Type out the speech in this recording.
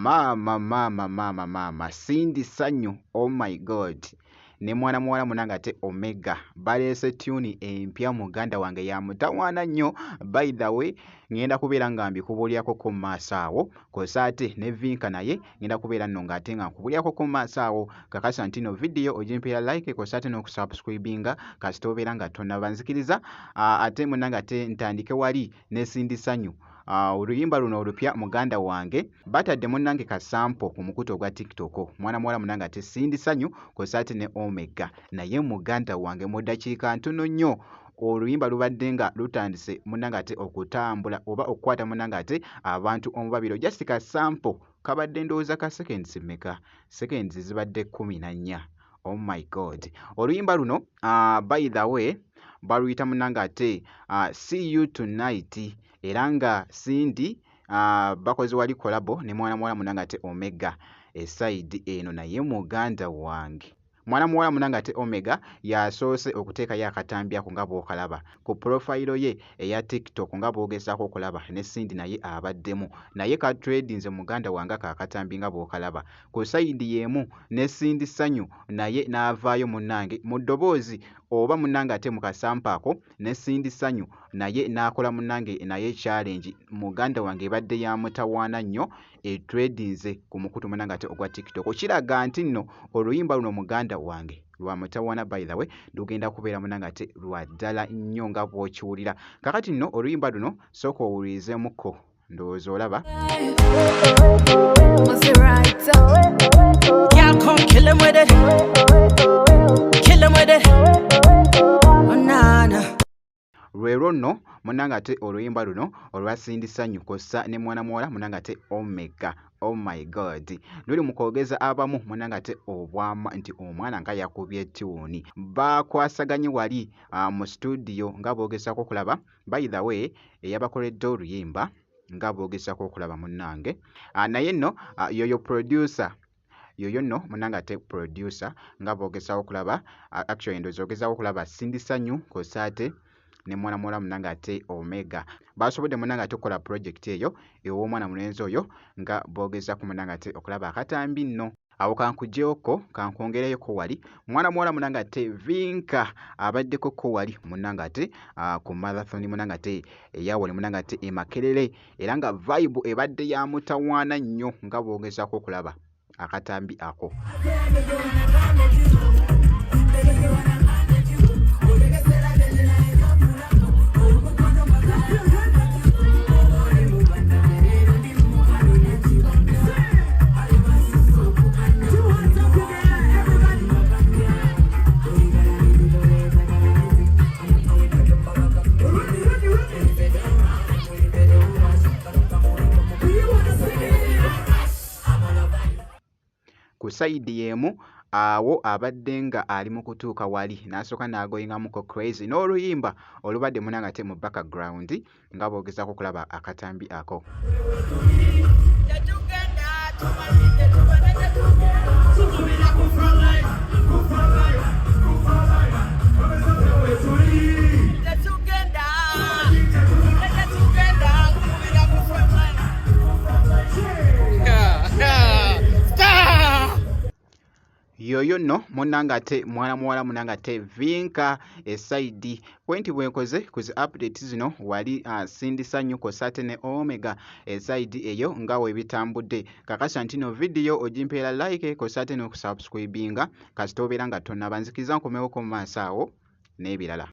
Maama maama maama maama Cindy Sanyu, oh my God, ne mwana muwala munange ate Omega baleese tune empya, muganda wange ya mutawaana nnyo. By the way, ngenda kubeera nga mbikubuulyako ko mu maaso awo, kw'ossa ate ne Vinka naye ngenda kubeera nno ng'ate nga nkubuulyako ko mu maaso awo. Kakasa nti no video ogimpeera like, kw'ossa ate n'okusubscribinga kasita obeera nga tonnaba. Nzikiriza ate munnange ate ntandike wali ne Cindy Sanyu. Oluyimba luno olupya, muganda wange, batadde munnange ka sample ku mukutu ogwa TikTok, mwana muwala munnange ate Cindy Sanyu kw'ossa ate ne Omega. Naye muganda wange, mu ddakiika ntono nnyo oluyimba lubadde nga lutandise munnange ate okutambula oba okukwata munnange ate abantu omubabiro. Just ka sample kabadde ndowooza ka seconds mmeka? Seconds zibadde 14. Oh my God, oluyimba luno, by the way, baluyita munnange ate "See You Tonight", era nga Cindy bakoze wali collabo ne mwana muwala munnange ate Omega e side eno. Naye muganda wange, mwana muwala munnange ate Omega yasoose okuteekayo akatambi ako nga bw'okalaba ku profile ye eya TikTok, nga bw'ogezaako okulaba ne Cindy naye abaddemu naye ka trendinze, muganda wange, ako akatambi nga bw'okalaba. Ku side y'emu ne Cindy Sanyu naye n'avaayo munnange mu ddoboozi oba munnange ate mu ka sample ako, ne Cindy Sanyu naye n'akola munnange naye challenge. Muganda wange, ebadde ya mutawaana nnyo, etrendinze ku mukutu munnange ate ogwa TikTok. Kiraga nti nno oluyimba luno, muganda wange, lwa mutawaana. By the way, lugenda kubeera munnange ate lwa ddala nnyo nga bw'okiwulira. Kakati nno oluyimba luno sooka owulirizeemukko, ndowooza olaba. Was it right? Girl, come kill him with it. Kill him with it. Oh, nah, nah. Lwe nno munnange ate oluyimba luno olwa Cindy Sanyu kw'ossa ne mwana muwala munnange ate Omega. Oh my God, luli mu kwogeza abamu munnange ate obwama nti omwana nga yakubye tune. Bakwasaganye wali mu studio nga boogezaako okulaba. By the way, eyabakoledde oluyimba nga boogezaako okulaba munnange, naye nno yoyo producer, yoyo nno munnange ate producer nga boogezaako okulaba. Actually, ndowooza ogezaako okulaba Cindy Sanyu kw'ossa ate ne mwana muwala munnange ate Omega basobodde munnange ate okukola project eyo ew'omwana mulenzi oyo nga boogezaako munnange ate okulaba akatambi nno awo. Kankugyewoko, kankwongereyoko wali mwana muwala munnange ate Vinka abaddeko ko wali munnange ate ku marathon munnange ate eyawali munnange ate e Makerere, era nga vibe ebadde ya mutawaana nnyo nga boogezaako okulaba akatambi ako. Ku side y'emu awo abadde nga ali mu kutuuka wali n'asooka n'agoyingamuko crazy n'oluyimba olubadde munnange ate mu background nga boogezaako okulaba akatambi ako. Tetugenda, tumalidde, tubadde tetugenda. Tukubira ku frontline, ku frontline, ku frontline. Babezate wetuli. Tetugenda, tetugenda, tukubira ku frontline. Yeah. Yoyo nno munnange ate mwana muwala munnange ate Vinka e side bwenti bwenkoze ku zi update zino wali Cindy Sanyu kw'ossa ate ne Omega e side eyo nga we bitambudde. Kakasa nti no video ogimpeera like, kw'ossa ate n'okusubscribinga kasita obeera nga tonnaba. Nzikiriza nkomewoko mu maaso awo n'ebirala.